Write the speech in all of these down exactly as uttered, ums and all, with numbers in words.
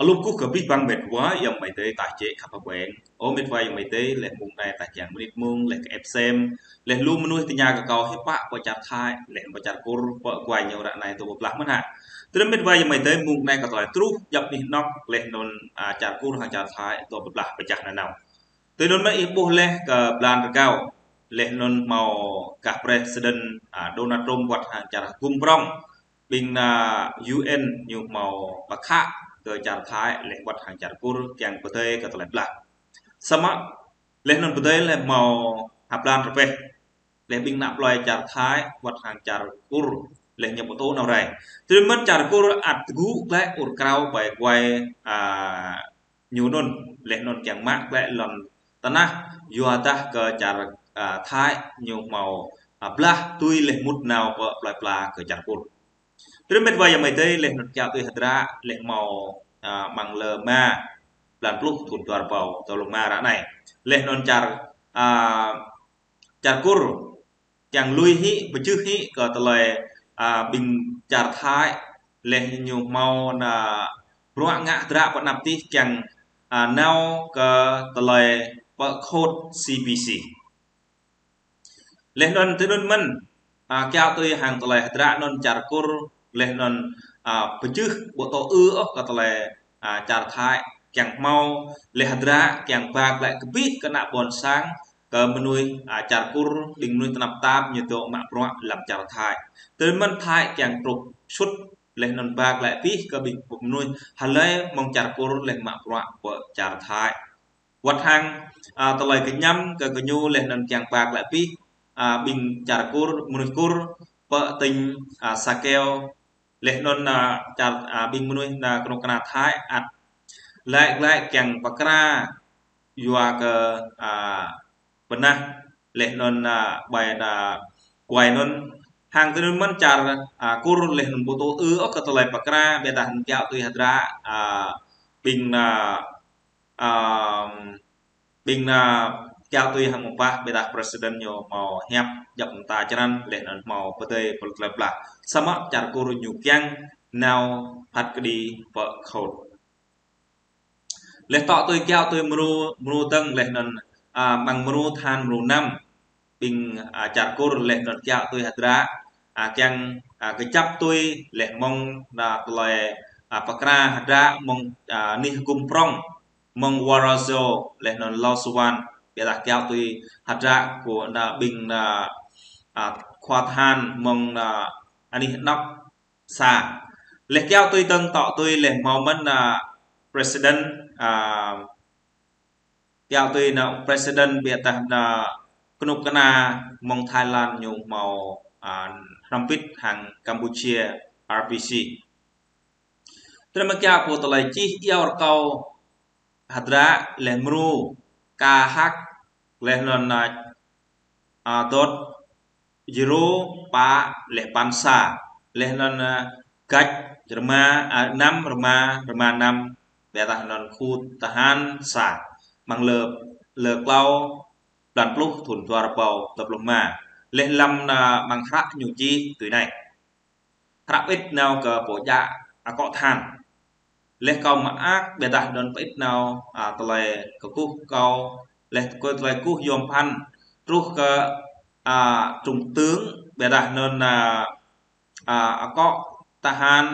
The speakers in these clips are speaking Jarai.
Lŏm kơkuh kơ abih bang met wa ayŏng amai adơi ta čĕ khăp hơbeng. Ơ met wa ayŏng amai adơi, laih mông anai ta kiăng mơnit mông, laih kơ ĕp sem, laih lu mơnuih tơña kơ kâo hiư̆m pă pơ čar Thái, laih pơ čar Kur, pơ guai ñu ră anai dua pơblah mơ̆n hă. Tơdơi met wa ayŏng amai adơi, mông anai kơ tơlơi truh djŏp anih anŏk, laih anŭn, a, čar Kur hăng čar Thái dua pơblah pơčah nanao. Tui anŭn mơ̆n ih ƀuh laih kơ blan rơgao, laih anŭn hmâo gah President, a, Donald Trump wơ̆t hăng čar hơgŭm prŏng, ƀing, a, U N ñu hmâo pơkhă kơ čar Thái laih wơ̆t hăng čar Kur kiăng pơdơi kơ tơlơi blah. Samơ̆ laih anŭn pơdơi laih hmâo ha blan rơbeh. Laih ƀing ană plơi čar Thái wơ̆t hăng čar Kur laih ñu pơtô nao rai. Tui anŭn mơ̆n čar Kur ăt tơgŭ glaĭ ur krao ƀơi guai, a, ñu anŭn, laih anŭn kiăng mă glaĭ lŏn tơnah, yua dah kơ čar, a, Thái ñu hmâo, a, blah tui laih mŭt nao pơ plơi pla kơ čar Kur. Tơdơi met wa ayŏng amai adơi, laih anŭn kiaŏ tui hơdră, laih hmâo, a, amăng lơ rơma blan pluh thŭn dua rơbâo dua pluh rơma ră anai. Laih anŭn čar, a, čar Kur kiăng lui hĭ, pơjưh hĭ kơ tơlơi, a, ƀing čar Thái, laih ñu hmâo ană bruă ngă hơdră pơ anăp tih kiăng, a, nao kơ tơlơi pơkhŏt C P C. Laih anŭn tui anŭn mơ̆n, a, kiaŏ tui hăng tơlơi hơdră anŭn čar Kur, laih anŭn, a, pơjưh ƀu tŭ ư ôh kơ tơlơi, a, čar Thái kiăng hmâo, laih hơdră kiăng ba glaĭ kơ abih kơ ană ƀôn sang, kơ mơnuih, a, čar Kur, ƀing mơnuih tơnap tap ñu dŏ mă bruă lăm čar Thái. Tui anŭn mơ̆n Thái kiăng truh sut, laih anŭn ba glaĭ abih kơ ƀing mơnuih hlơi mơ̆ng čar Kur laih mă bruă pơ čar Thái. Wơ̆t hăng, a, tơlơi kơñăm kơ gơñu laih anŭn kiăng ba glaĭ abih, a, ƀing čar Kur, mơnuih Kur, pơ tỉnh, a, Sa Kaeo, laih anŭn, a, čar, a, ƀing mơnuih, a, kơnuk kơna Thái ăt laĭ glaĭ kiăng pơkra yua kơ, a, pơnah laih anŭn, a, ƀơi, a, guai anŭn. Hăng tui anŭn mơ̆n čar, a, Kur laih anŭn ƀu tŭ ư ôh kơ tơlơi pơkra, ƀiădah anŭn kiaŏ tui hơdră, a, ƀing, a, a, ƀing, a, kiaŏ tui hăng mơ̆ng pă, ƀiădah President ñu hmâo hiăp djŏp mơta črăn, laih anŭn hmâo pơdơi pơlơ̆ blah. Samơ̆ čar Kur ñu kiăng nao phat kơđi pơkhŏt. Laih tŏ tui kiaŏ tui mrô, mrô dơ̆ng laih anŭn, a, amăng mrô tơhan mrô năm. Ƀing, a, čar Kur laih anŭn kiaŏ tui hơdră, a, kiăng, a, kơjăp tui laih mơ̆ng, a, tơlơi, a, pơkra hơdră mơ̆ng, a, anih hơgŭm prŏng, mơ̆ng Worazo laih anŭn Lao Suwan, ƀiădah kiaŏ tui hơdră kơ ană ƀing, a, a, khua tơhan mơ̆ng, a, anih anŏk sa. Laih kiaŏ tui dơ̆ng tŏ tui laih hmâo mơ̆n, a, President, a, kiaŏ tui ană President ƀiădah ană kơnuk kơna mơ̆ng Thái Lan ñu hmâo, a, hrŏm hơbĭt hăng Campuchia R P C. Tơdơi mơ̆n kiaŏ pô tơlơi čih iâu rơkâo hơdră laih mrô ka hăk laih anŭn, a, a, dot zero pă laih păn sa. Laih anŭn, a, gach rơma, a, năm rơma, rơma năm, ƀiădah anŭn khu tơhan sa. Amăng lơ, lơ klâo blan pluh thŭn dua rơbâo dua pluh rơma. Laih lăm, a, amăng hră ñu čih tui anai. Hră pơit nao kơ pô djă akŏ tơhan. Laih kâo mơak ƀiădah anŭn pơit nao, a, tơlơi kơkuh kâo, laih kơ tơlơi kơkuh yom pơphan truh kơ, a, trung tướng ƀiădah anŭn, a, a, akŏ tơhan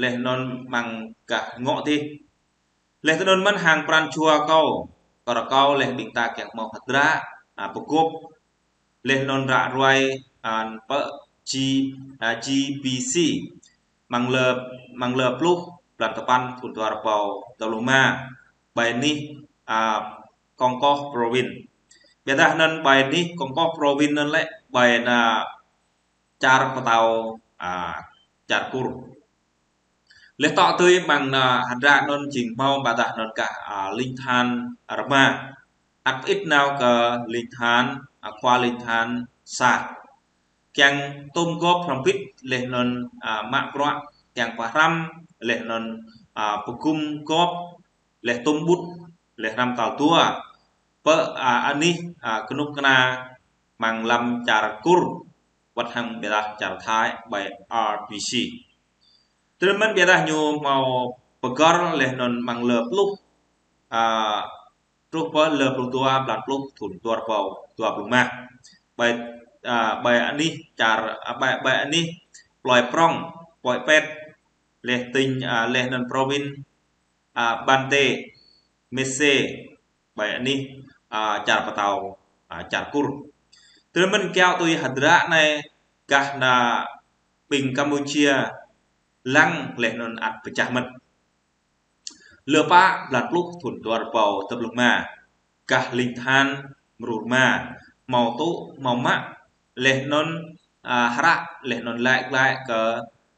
laih anŭn amăng gah ngŏ dih. Laih tui anŭn mơ̆n hăng pran jua kâo, kơ rơkâo laih ƀing ta kiăng hmâo hơdră, a, pơgop, laih anŭn ră ruai, a, pơ G, a, G B C. Amăng lơ, amăng lơ pluh, blan tơpăn, thŭn dua rơbâo dua pluh rơma. Ƀơi anih, a, Kong Koh Province. Ƀiădah anŭn ƀơi anih Kong Koh Province anŭn lĕ, ƀơi ană čar pơtao, a, čar Kur. Laih tŏ tui amăng, a, hơdră anŭn jing hmâo ƀiădah anŭn kah, a, ling tơhan rơma. Ăt pơit nao kơ ling tơhan, a, khua ling tơhan sa. Kiăng tôm gop hrŏm hơbĭt laih anŭn, a, mă bruă kiăng pơhrăm laih anŭn, a, pơgum gop laih tôm ƀut laih hrăm tal dua. Pơ, a, anih, a, kơnuk kơna amăng lăm čar Kur wơ̆t hăng ƀiădah čar Thái ƀơi R P C. Tui anŭn mơ̆n ƀiădah ñu hmâo pơgăr laih anŭn amăng lơ pluh, a, truh pơ lơ pluh dua blan pluh thŭn dua rơbâo dua pluh rơma. Ƀơi, a, ƀơi anih čar, a, ƀơi, ƀơi anih plơi Prong, plơi Pet, laih tỉnh, a, laih anŭn province, a, Ban Tê, Mê Sê, ƀơi anih, a, čar pơtao, a, čar Kur. Tơdơi mơ̆n kiaŏ tui hơdră anai gah ană ƀing Campuchia lăng laih anŭn ăt pơčah mơ̆n. Lơ pă blan pluh thŭn dua rơbâo dua pluh rơma, gah ling tơhan mrô rơma, hmâo tŭ, hmâo mă, laih anŭn, a, hră, laih anŭn laĭ glaĭ kơ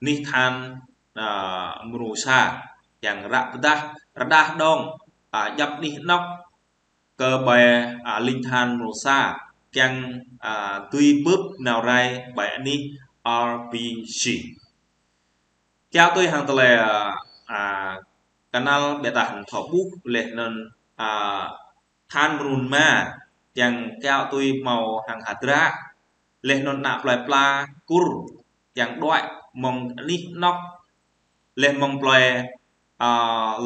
anih tơhan, a, mrô sa, kiăng ră pơdah, rơđah đong, a, djŏp anih anŏ kơ ƀơi, a, ling tơhan mrô sa, kiăng, a, tui bưp nao rai ƀơi anih R B G. Kiaŏ tui hăng tơlơi, a, a, canal ƀiădah thâo ƀuh laih anŭn, a, tơhan mrô rơma, kiăng kiaŏ tui hmâo hăng hơdră, laih anŭn ană plơi pla Kur, kiăng đuaĭ mơ̆ng anih anŏ, laih mơ̆ng plơi, a,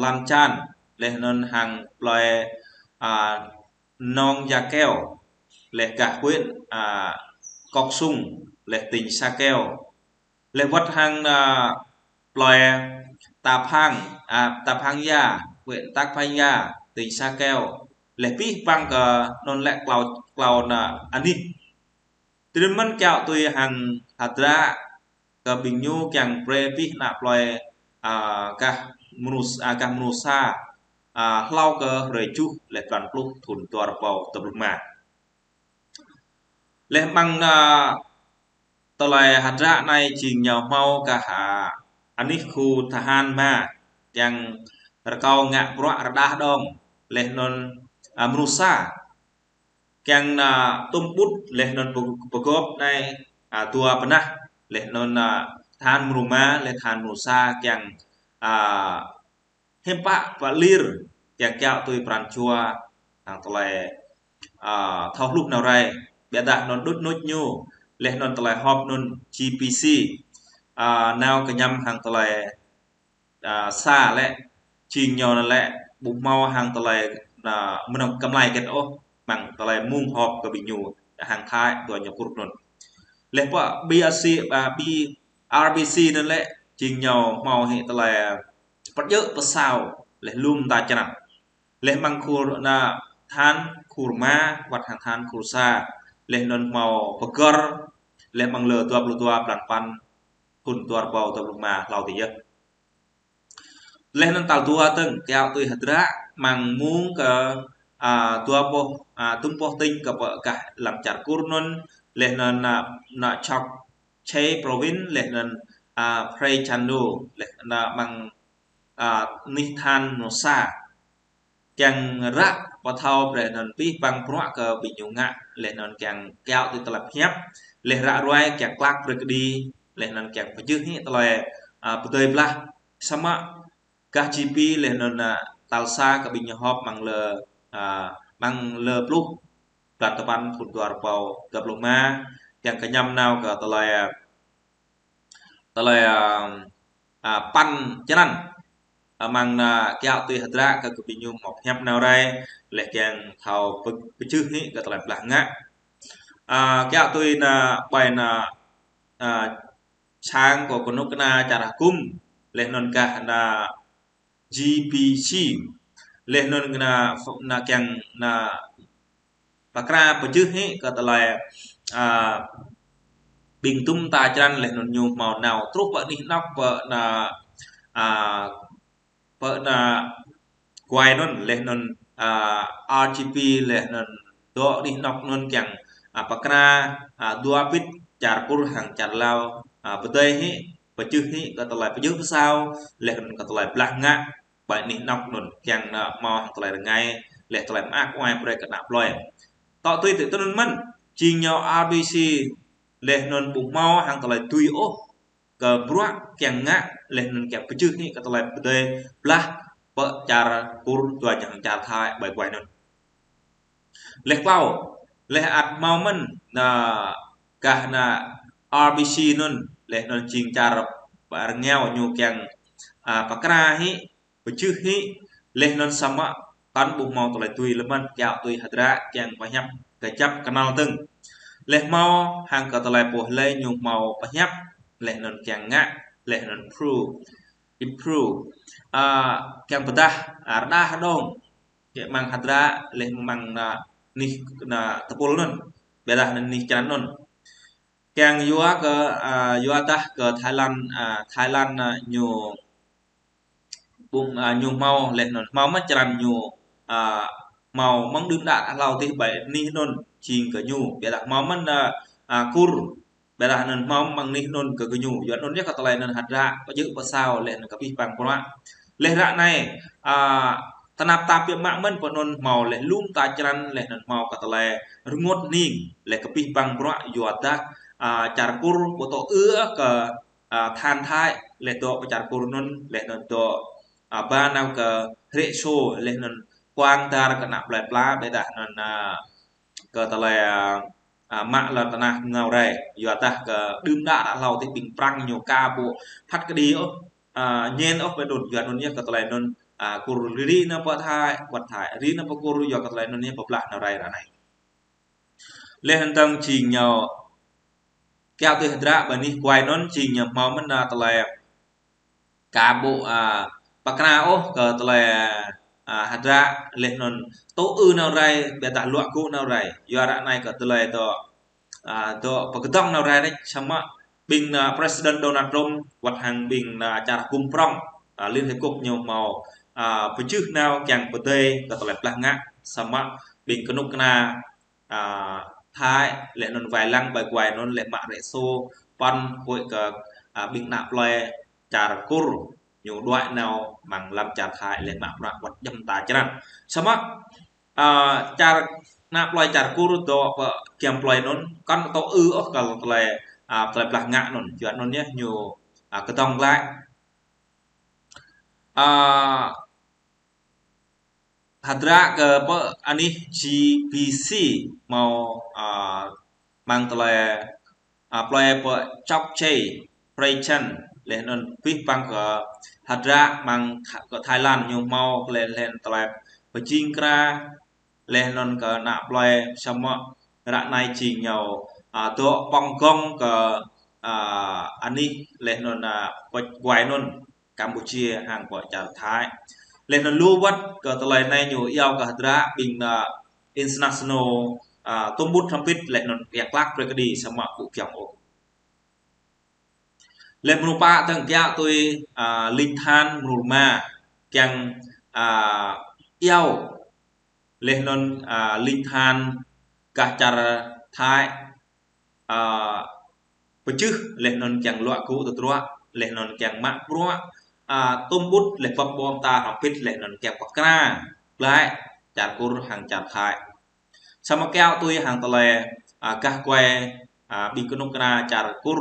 Lan Chan, laih anŭn hăng plơi, a, Nong Ia Keo, laih gah huyện, a, Kok Sung, laih tỉnh Sa Keo, laih wơ̆t hăng, a, plơi Ta Phang, a, Ta Phang Ya, huyện Ta Phang Ya, tỉnh Sa Keo, laih pih păng kơ anŭn lĕ klâo, klâo ană anih. Tơdơi mơ̆n kiaŏ tui hăng hơdră kơ ƀing ñu kiăng brơi pih ană plơi, a, gah mrô s-, a, gah mrô sa, a, hlâo kơ hrơi tơjuh laih blan pluh thŭn dua rơbâo dua pluh rơma. Laih amăng, a, tơlơi hơdră anai jing ñu hmâo gah, a, anih khu tơhan rơma kiăng rơkâo ngă bruă rơđah đong laih anŭn, a, mrô sa. Kiăng, a, tŭm ƀut laih anŭn pơ-, pơgop anai, a, dua bơnah laih anŭn, a, tơhan mrô rơma laih tơhan mrô sa kiăng, a, hiư̆m pă pơlir kiăng kiaŏ tui pran jua hăng tơlơi, a, thâo hluh nao rai. Ƀiădah anŭn đŭt nŭt ñu laih anŭn tơlơi họp anŭn G B C, a, nao kơñăm hăng tơlơi, a, sa lĕ, jing ñu anŭn lĕ ƀu hmâo hăng tơlơi, a, mơnơ̆ng kơmlai hơget ôh, amăng tơlơi mơ̆ng họp kơ ƀing ñu hăng Thái dua ñu Kur anŭn. Laih pơ B R C, a, B R B C anŭn lĕ, jing ñu hmâo hĭ tơlơi pơjơ̆ pơsao laih lŏm ta črăn. Laih amăng khu ană tơhan khu rơma, wơ̆t hăng tơhan khu sa, laih anŭn hmâo pơgăr, laih amăng lơ dua pluh dua blan păn thŭn dua rơbâo dua pluh rơma hlâo adih yơh. Laih anŭn tal dua tơ̆ng kiaŏ tui hơdră amăng mơ̆ng kơ, a, dua boh, a, tŭm boh tỉnh kơ pơ gah lăm čar Kur anŭn, laih anŭn ană, ană Chok Chai province, laih anŭn, a, Phre Chandu, laih anŭn amăng, a, anih tơhan mrô sa. Kiăng ră pơthâo brơi anŭn pih păng bruă kơ ƀing ñu ngă, laih anŭn kiăng kiaŏ tui tơlơi pơhiăp, laih ră ruai kiăng klăk brơi kơđi, laih anŭn kiăng pơjưh hĭ tơlơi, a, pơdơi blah. Samơ̆ gah G B laih anŭn, a, tal sa kơ ƀing ñu họp amăng lơ, a, amăng lơ pluh blan tơpăn thŭn dua rơbâo dua pluh rơma, kiăng kơñăm nao kơ tơlơi, a, tơlơi, a, a, păn črăn. Amăng anŭn kiaŏ tui hơdră kơ, kơ ƀing ñu hmâo pơhiăp nao rai, laih kiăng thâo pơ-, pơjưh hĭ kơ tơlơi blah ngă. A, kiaŏ tui anŭn ƀơi anŭn, a, sang kơ kơnuk kơna čar hơkŭm, laih anŭn gah anŭn G B C. Laih anŭn kơ anŭn, anŭn kiăng anŭn pơkra pơjưh hĭ kơ tơlơi, a, ƀing tŭm ta črăn laih anŭn ñu hmâo nao truh pơ anih anŏ pơ anŭn, a, pơ anŭn Guai anŭn laih anŭn, a, R G B laih anŭn dŏ anih anŏ anŭn kiăng, a, pơkra, a, dua bĭt čar Kur hăng čar Lao, a, pơdơi hĭ, pơjưh hĭ kơ tơlơi pơjưh pơsao, laih anŭn kơ tơlơi blah ngă, ƀơi anih anŏ anŭn, kiăng anŭn hmâo hăng tơlơi rơngai, laih tơlơi mơak mơai brơi kơ ană plơi. Tŏ tui tui anŭn mơ̆n, jing ñu R B C, laih anŭn ƀu hmâo hăng tơlơi tui ôh, kơ bruă kiăng ngă, laih anŭn kiăng pơjưh hĭ kơ tơlơi pơdơi blah, pơ čar Kur dua ñu hăng čar Thái ƀơi Guai anŭn. Laih klâo, laih ăt hmâo mơ̆n, anŭn gah anŭn R B C anŭn, laih anŭn jing čar rơngiao ñu kiăng, a, pơkra hĭ, pơjưh hĭ, laih anŭn samơ̆ kăn ƀu hmâo tơlơi tui lơ̆m anŭn kiaŏ tui hơdră kiăng pơhiăp kơjăp kơnăl dơ̆ng. Laih hmâo hăng kơ tơlơi pô hlơi ñu hmâo pơhiăp, laih anŭn kiăng ngă, laih anŭn pru, improve. A, kiăng pơdah, a, rơđah rơđông. Kiăng mơ̆ng hơdră, laih mơ̆ng, a, anih, a, tơpul anŭn. Ƀiădah anih črăn anŭn. Kiăng yua kơ, a, yua dah kơ Thái Lan, a, Thái Lan, a, ñu ƀu, a, ñu hmâo laih anŭn hmâo mơ̆n črăn ñu, a, hmâo mơ̆ng đưm đă hlâo dih ƀơi anih anŭn jing kơ ñu. Ƀiădah hmâo mơ̆n, a, a, Kur. Ƀiădah anŭn hmâo mơ̆ng anih anŭn kơ gơñu. Yua anŭn yơh kơ tơlơi anŭn hơdră pơjưh pơsao laih anŭn kơ abih bang bruă. Laih ră anai, a, tơnap tap biă mă mơ̆n pơ anŭn hmâo laih lŏm ta črăn laih anŭn hmâo kơ tơlơi rơngot hning laih kơ abih bang bruă yua dah, a, čar Kur ƀu tŭ ư kơ, a, than Thái laih dŏ pơ čar Kur anŭn laih anŭn dŏ, a, ba nao kơ hrĕ sô laih anŭn kuang dar kơ ană plơi pla ƀiădah anŭn, a, kơ tơlơi, a, a, mă lŏn tơnah nao rai. Yua dah kơ đưm đă đă hlâo dih ƀing Prăng ñu ka ƀu phat kơđi ôh, a, ñen ôh pơ anŭn. Yua anŭn yơh kơ tơlơi anŭn, a, Kur ri nao pơ Thái, wăt Thái ri nao pơ Kur yua kơ tơlơi anŭn yơh pơblah nao rai ră anai. Laih anŭn tơdang jing ñu kiaŏ tui hơdră ƀơi anih guai anŭn jing ñu hmâo mơ̆n, a, tơlơi ka ƀu, a, pơkra ôh kơ tơlơi, a, hơdră laih anŭn tŭ ư nao rai ƀiădah luă gŭ nao rai. Yua ră anai kơ tơlơi dŏ, a, dŏ pơkơdơ̆ng nao rai rĕč samơ̆ ƀing, a, President Donald Trump wăt hăng ƀing, a, čar hơgŭm prŏng, a, Liên Hiệp Quốc ñu hmâo, a, pơjưh nao kiăng pơdơi kơ tơlơi blah ngă samơ̆ ƀing kơnuk kơna a, Thái, laih anŭn wai lăng ƀơi guai anŭn laih mă hrĕ sô, păn huĭ kơ, a, ƀing ană plơi čar Kur, ñu đuaĭ nao mơ̆ng lăm čar Thái laih mă bruă wăt djăm ta črăn. Samơ̆, a, čar ană plơi čar Kur dŏ pơ giăm plơi anŭn, kăn tŭ ư ôh kơ tơlơi, a, tơlơi blah ngă anŭn. Yua anŭn yơh ñu, a, kơdơ̆ng glaĭ. A, hơdră kơ pơ anih G B C hmâo, a, mơ̆ng tơlơi, a, plơi pơ Chokche, Prechen, laih anŭn abih bang kơ hơdră mơ̆ng Tha-, kơ Thái Lan ñu hmâo laih, laih tơlơi pơjing kra, laih anŭn kơ ană plơi samơ̆ ră anai jing ñu, a, dŏ pơ̆ng gơ̆ng kơ, a, anih laih anŭn, a, pơ guai anŭn. Campuchia hăng pơ čar Thái. Laih anŭn lu wăt kơ tơlơi anai ñu iâu kơ hơdră ƀing, a, international, a, tơƀut hrŏm hơbĭt laih anŭn kiăng klă brơi kơđi samơ̆ ƀu kiăng ôh. Laih mrô pă tơdang kiaŏ tui, a, ling than mrô rơma kiăng, a, iâu laih anŭn, a, ling than gah čar Thái a, pơjưh laih anŭn kiăng luă gŭ tơdruă, laih anŭn kiăng mă bruă, a, tơƀut laih bưp ƀơ̆ng ta hrŏm hơbĭt laih anŭn kiăng pơkra glaĭ čar Kur hăng čar Thái. Samơ̆ kiaŏ tui hăng tơlơi, a, gah guai, a, ƀing kơnuk kơna čar Kur.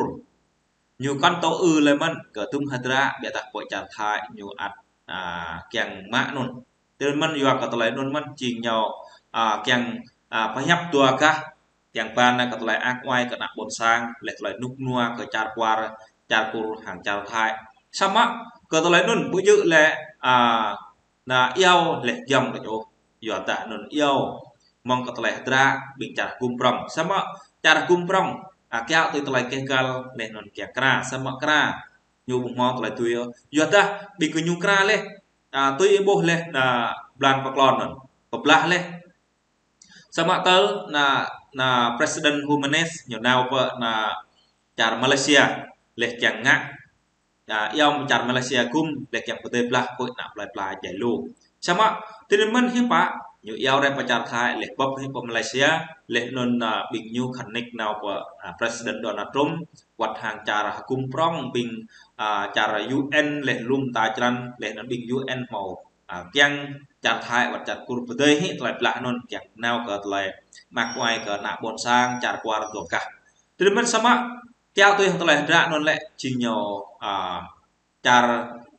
Ñu kăn tŭ ư lơi mơ̆n kơ tŭm hơdră ƀiădah pơ čar Thái ñu ăt, a, kiăng mă anŭn. Tui anŭn mơ̆n yua kơ tơlơi anŭn mơ̆n jing ñu, a, kiăng, a, pơhiăp dua gah, kiăng ba nao kơ tơlơi ăk wai kơ ană ƀôn sang, laih tơlơi rơnŭk rơnua kơ čar Kuar, čar Kur hăng čar Thái. Samơ̆ kơ tơlơi anŭn ƀu djơ̆ lĕ, a, nao iâu laih giăm kơ ñu, yua dah anŭn iâu mơ̆ng kơ tơlơi hơdră ƀing čar hơgŭm prŏng. Samơ̆ čar hơgŭm prŏng, a, kiaŏ tui tơlơi keh găl laih anŭn kiăng kra, samơ̆ kra ñu ƀu hmâo tơlơi tui ôh. Yua dah ƀing gơñu kra laih, a, tui ih ƀuh laih, a, blan pơklon anŭn. Pơblah laih. Samơ̆ tơl anŭn, anŭn President Hun Manet ñu nao pơ anŭn čar Malaysia laih kiăng ngă, a, iâu mơ̆ng čar Malaysia gum laih kiăng pơdơi blah pơ ană plơi pla jai lu. Samơ̆ tui anŭn mơ̆n hiư̆m pă ñu iâu rai pơ čar Thái laih bưp hĭ pơ Malaysia laih anŭn, a, ƀing ñu khăn nik nao pơ, a, President Donald Trump wăt hăng čar hơgŭm prŏng ƀing, a, čar U N laih lŏm ta črăn laih anŭn ƀing U N hmâo, a, kiăng čar Thái wăt čar Kur pơdơi hĭ tơlơi blah anŭn kiăng nao kơ tơlơi mă wai kơ ană ƀôn sang čar Kuar dua gah. Tui anŭn mơ̆n samơ̆ kiaŏ tui hăng tơlơi hơdră anŭn lĕ jing ñu, a, čar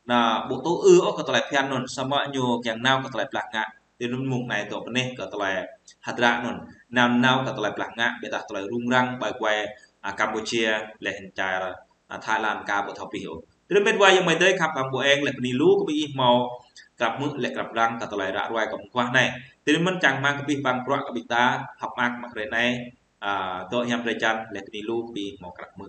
anŭn ƀu tŭ ư ôh kơ tơlơi phiăn anŭn samơ̆ ñu kiăng nao kơ tơlơi blah ngă. Tui anŭn mơ̆ng anai dŏ bơneh kơ tơlơi hơdră anŭn. Anăm nao kơ tơlơi blah ngă ƀiădah tơlơi rŭng răng ƀơi guai, a, Campuchia laih čar, a, Thái Lan ka ƀu thâo pih ôh. Tui anŭn mĕt wa ayŏng amai adơi khăp hăng ƀu eng laih bơni lu kơ ƀing ih hmâo, krăp hmư̆ lĕ krăp lăng kơ tơlơi ră ruai kơ mơguah anai. Tui anŭn mơ̆n čang rơmang kơ abih bang bruă kơ ƀing ta, hơ̆k mơak mă hrơi anai, a, dŏ hiam drơi jan, lĕ bơni lu kơ ƀing hmâo krăp hmư̆.